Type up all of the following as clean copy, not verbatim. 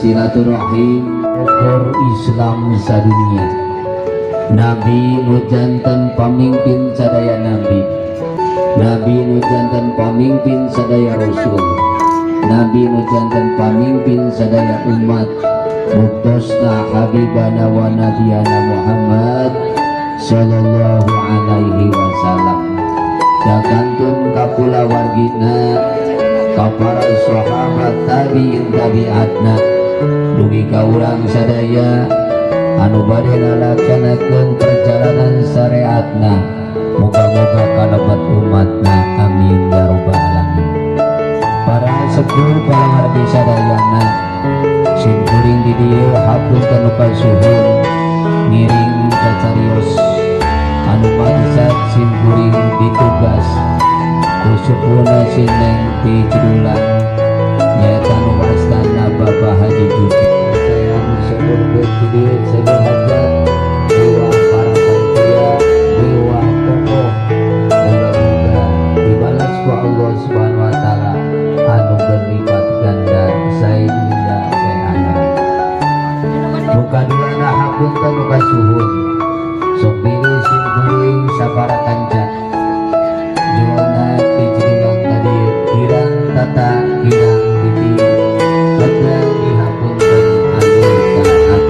Silaturahim Bogor Islam sadunia, Nabi nu janten pamimpin sadaya nabi, Nabi nu janten pamimpin sadaya rasul, Nabi nu janten pamimpin sadaya umat, buktosna habibana wa nabiyana Muhammad sallallahu alaihi wasallam, kantun ka kulawargina, ka para sahabat, tabiin, tabiatna, dugi ka urang sadaya anu bade ngalaksanakeun perjalanan syariatna, muga-muga kalebet umatna, amin ya robbal alamin. Para sepuh, para wargi sadayana, simkuring di dieu hapunten nu kasuhun ngiring cacarios anu maksad simkuring ditugas ku sepuhna si Neng ti Cidulang, nyaeta nu wastana Bapak Haji Juki. Saya sebelum di dieu sebelum hajat dewa para panitia, dewa tokoh, muga-muga dibalas ku Allah Subhanahu wa Taala anu berlipat ganda, sae dunia sae akhirat. Nu kaduana, hapunten nu kasuhun, sok bilih simkuring sabara kanca jualna ti Cidulang tadi kirang tata, kirang titi, pada dihapunten anu taat.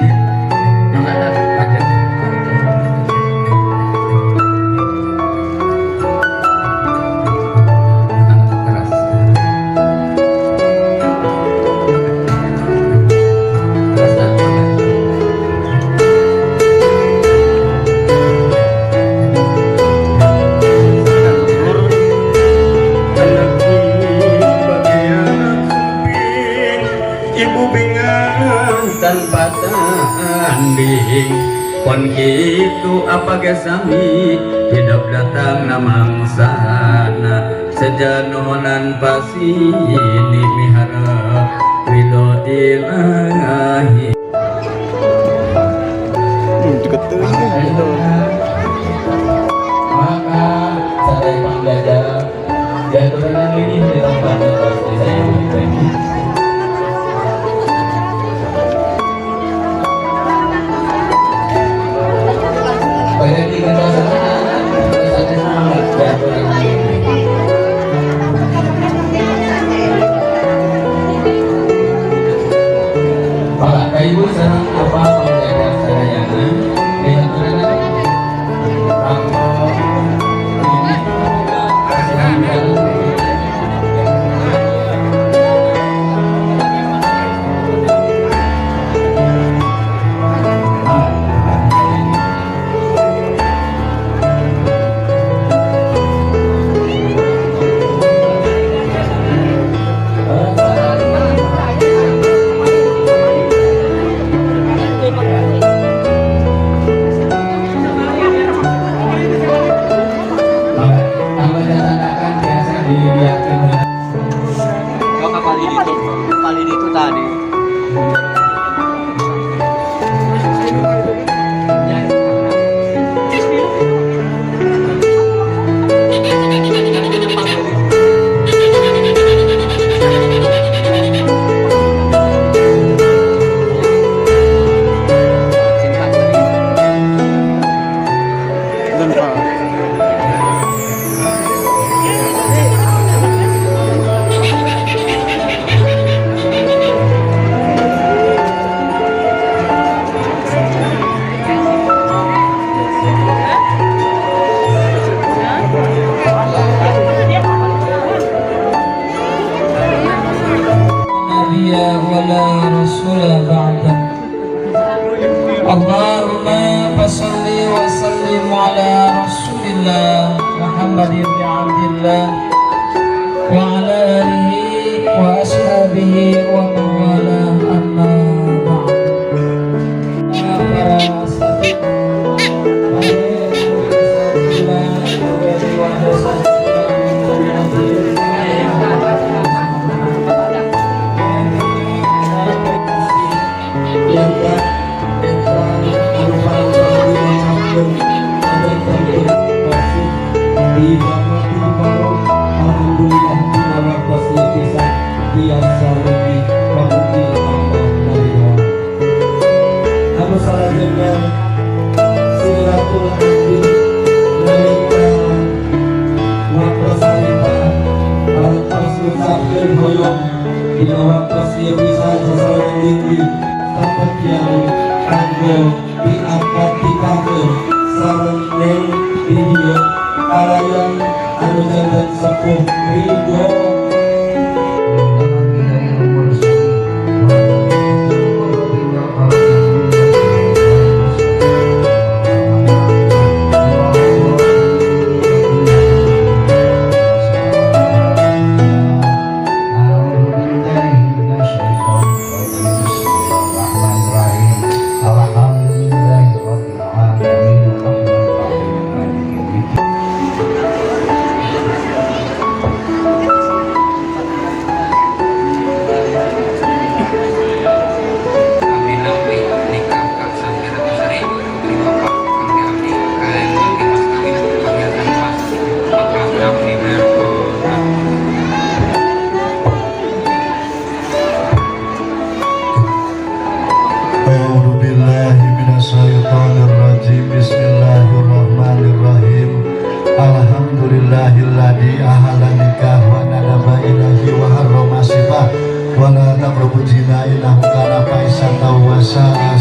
Mangga tah, baca. Keras. Keras dah, mangga. Saur anakku bagian sumping, ibu bingung Tanpa tanding pon kitu apa ge sami hidup datang namangsana sejanonan pasini miharap ridho ilahi. Deket teuing gitu. Maka sadaya pangjaja diaturkan ini di tempat pasti saya ini. Pada tiga sana, diaturkan ini. Bapak Ibu sareng apa pangjaga sadayana diaturkan kanggo ini kasihan. Tambah datangkan biasa dilihatin. Oh, kapal ini itu tadi. Dan Pak. نبي ولا رسول بعده. اللهم فصل وسلم على رسول الله محمد بن عبد الله وعلى آله وأصحابه ومن والاه، أما بعد. Para asatid, Alhamdulillah dina waktos ieu pisan biasa rugi pamugi Allah ngaridhoan. Anu salajengna Sidratul Abdi nalika waktos harita parantos ngucapkeun hoyong dina waktos ieu pisan sasareng tinggi sampai kiai kanggo diangkat dikakeun sareng neng di dieu kalayan anu janten sepuh ridho. Alhamdulillah.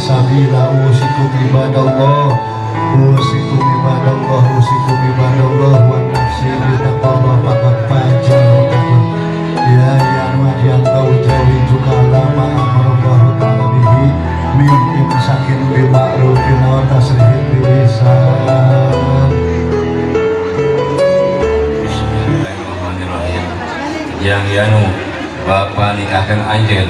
sabila. Usikum ibadallah, usikum ibadallah, usikum ibadallah wa nafsi bitaqwallah faqad faza muttaqun. Ya ya yang kau jauhi juga lama amarallahu ta'ala bihi min imsakin bi ma'rufin wa tasrihin bi lisan. Bismillahirrahmanirrahim. Yang Yanu, Bapak nikahkan anjeun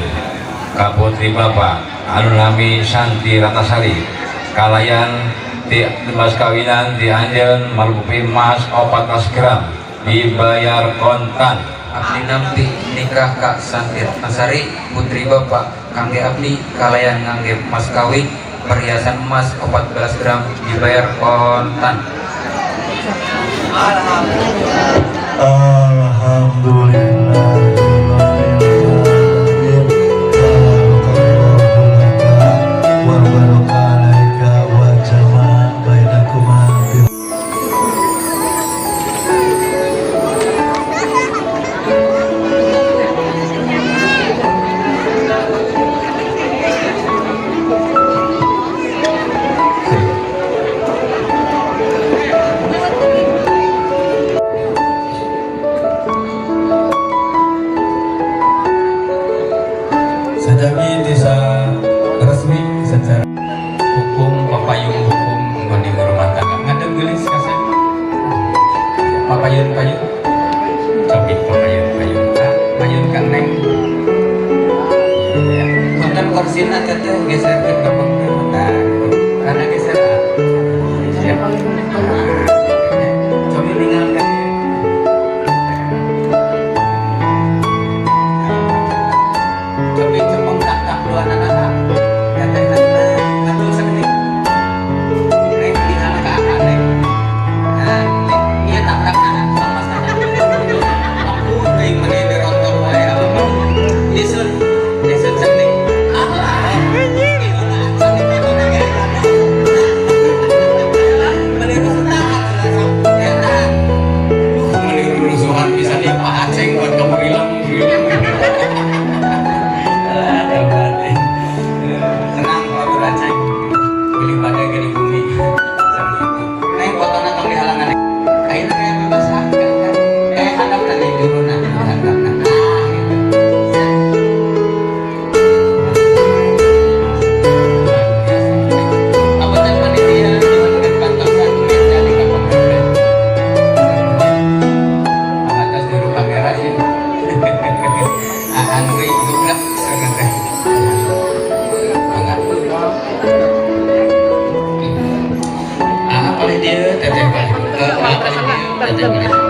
ka putri Bapak anu nami Santi Ratasari kalayan di mas kawinan di anjeun marupi emas 14 gram dibayar kontan. Abdi nampi nikah ka Santi Ratnasari putri Bapak kangge abdi kalayan ngangge mas kawin perhiasan emas 14 gram dibayar kontan. Alhamdulillah. Barakallahu laka wa baraka alaika wa jama'a bainakuma. Sajami desa resmi secara hukum papayung hukum nggone rumah tangga ngadeg geulis kasep papayun payung copit papayun payung ah payun kang neng ya Punten korsina teteh geserkeun ka pengker. Nah, gitu. Karena geser ah. Siap. Nah, Cobi ninggalkan ya. Cobi cepeng tak tak dua anak teteh atuh sakedik. Neng dihala ka akak neng. Nah, neng ieu tabrak anak sama sana. Ampun teuing meni dirontok wae apa. Disun, disun sakedik. Ah, sakedik. Meni rusuhan ya tahan. Meni rusuhan bisa nih Pak Aceng buat kamu hilang. Ah, hebat. Tenang Pak Aceng. Pilih pada gini bumi. Sama itu. Neng fotona tong dihalangan. Ayeuna kayak bebas ah. Kayak handapna nih juruna, handapna. Ah, gitu. Set. Abatan panitia nyuhunkeun pantosan meja di kapengker. Atas juru kamera ya. Ah, Andri juga teh. Mangga. Ah, paling dia teteh paling. Ah, paling dia teteh paling.